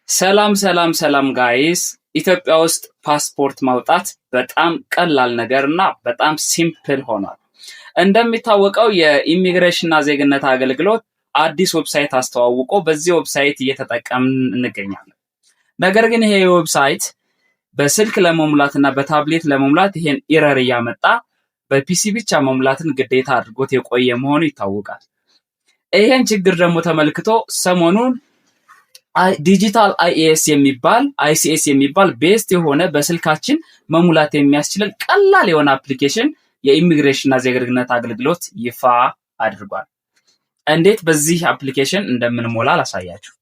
ሰላም ሰላም ሰላም guys፣ ኢትዮጵያ ውስጥ ፓስፖርት ማውጣት በጣም ቀላል ነገር እና በጣም simple ሆኗል። እንደሚታወቀው የኢሚግሬሽን እና ዜግነት አገልግሎት አዲስ website አስተዋውቆ በዚህ website እየተጠቀምን እንገኛለን። ነገር ግን ይሄ website በስልክ ለመሙላት እና በታብሌት ለመሙላት ይሄን error እያመጣ በ PC ብቻ መሙላትን ግዴታ አድርጎት የቆየ መሆኑ ይታወቃል። ይሄን ችግር ደግሞ ተመልክቶ ሰሞኑን digital IES የሚባል ICS የሚባል best የሆነ በስልካችን መሙላት የሚያስችልን ቀላል የሆነ application የኢሚግሬሽን እና ዜግነት አገልግሎት ይፋ አድርጓል። እንዴት በዚህ application እንደምንሞላ ላሳያችሁ።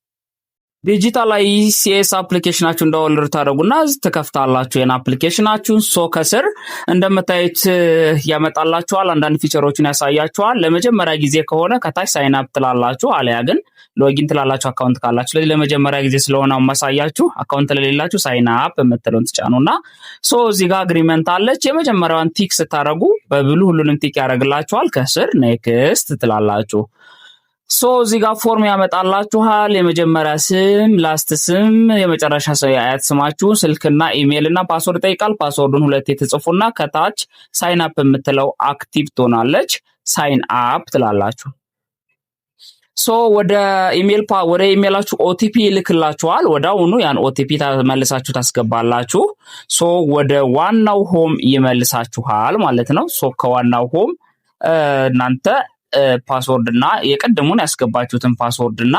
Digital ICS application ኣችሁን download ታደርጉና ትከፍታላችሁ። ይህን application ኣችሁን so ከስር እንደምታዩት ያመጣላችኋል። አንዳንድ feature ኦችን ያሳያችኋል። ለመጀመሪያ ጊዜ ከሆነ ከታች sign up ትላላችሁ፣ አለያ ግን login ትላላችሁ account ካላችሁ። ስለዚህ ለመጀመሪያ ጊዜ ስለሆነ ማሳያችሁ account ለሌላችሁ sign up የምትለውን ትጫኑና so እዚህ ጋር agreement አለች። የመጀመሪያዋን tick ስታደርጉ በ blue ሁሉንም tick ያደርግላችኋል። ከስር next ትላላችሁ። So እዚህ ጋር form ያመጣላችኋል። የመጀመሪያ ስም፣ last ስም፣ የመጨረሻ የአያት ስማችሁ፣ ስልክና ኢሜይል እና password ይጠይቃል። Password ኡን ሁለቴ ትጽፉና ከታች sign up የምትለው active ትሆናለች። Sign up ትላላችሁ። So ወደ ኢሜይላችሁ OTP ይልክላችኋል። ወዲያውኑ ያን OTP መልሳችሁ ታስገባላችሁ። So ወደ ዋናው home ይመልሳችኋል ማለት ነው። So ከዋናው home እናንተ password እና የቅድሙን ያስገባችሁትን password እና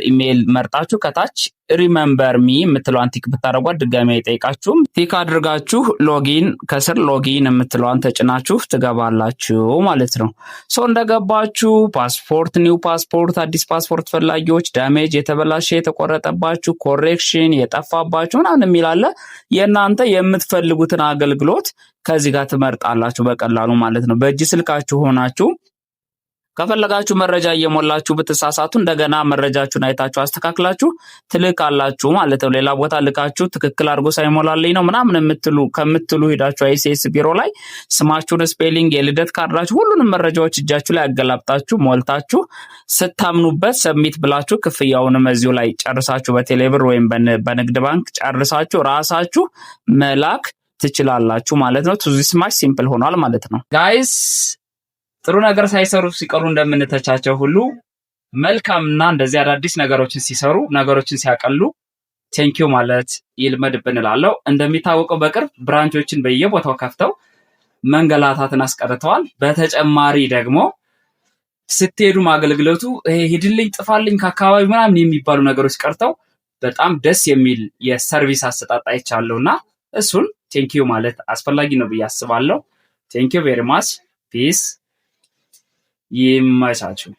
ኢሜይል መርጣችሁ ከታች remember me የምትለዋን tick ብታደርጓት ድጋሚ አይጠይቃችሁም። Tick አድርጋችሁ login ከስር login የምትለዋን ተጭናችሁ ትገባላችሁ ማለት ነው። So እንደገባችሁ ፓስፖርት፣ new passport፣ አዲስ ፓስፖርት ፈላጊዎች፣ damage፣ የተበላሸ የተቆረጠባችሁ፣ correction፣ የጠፋባችሁ ምናምን የሚል አለ። የእናንተ የምትፈልጉትን አገልግሎት ከዚህ ጋር ትመርጣላችሁ በቀላሉ ማለት ነው። በእጅ ስልካችሁ ሆናችሁ ከፈለጋችሁ መረጃ እየሞላችሁ ብትሳሳቱ እንደገና መረጃችሁን አይታችሁ አስተካክላችሁ ትልካላችሁ ማለት ነው። ሌላ ቦታ ልካችሁ ትክክል አድርጎ ሳይሞላልኝ ነው ምናምን የምትሉ ከምትሉ ሄዳችሁ ICS ቢሮ ላይ ስማችሁን፣ spelling፣ የልደት ካርዳችሁ፣ ሁሉንም መረጃዎች እጃችሁ ላይ አገላብጣችሁ ሞልታችሁ ስታምኑበት submit ብላችሁ ክፍያውንም እዚሁ ላይ ጨርሳችሁ በቴሌብር ወይም በንግድ ባንክ ጨርሳችሁ ራሳችሁ መላክ ትችላላችሁ ማለት ነው። This much simple ሆኗል ማለት ነው guys። ጥሩ ነገር ሳይሰሩ ሲቀሩ እንደምንተቻቸው ሁሉ መልካምና እንደዚህ አዳዲስ ነገሮችን ሲሰሩ፣ ነገሮችን ሲያቀሉ thank you ማለት ይልመድብን እላለሁ። እንደሚታወቀው በቅርብ branch ኦችን በየቦታው ከፍተው መንገላታትን አስቀርተዋል። በተጨማሪ ደግሞ ስትሄዱም አገልግሎቱ ይሄ ሂድልኝ፣ ጥፋልኝ ከአካባቢ ምናምን የሚባሉ ነገሮች ቀርተው በጣም ደስ የሚል የ service አሰጣጥ አይቻለሁ እና እሱን thank you ማለት አስፈላጊ ነው ብዬ አስባለሁ። Thank you very much, peace፣ ይመቻችሁ።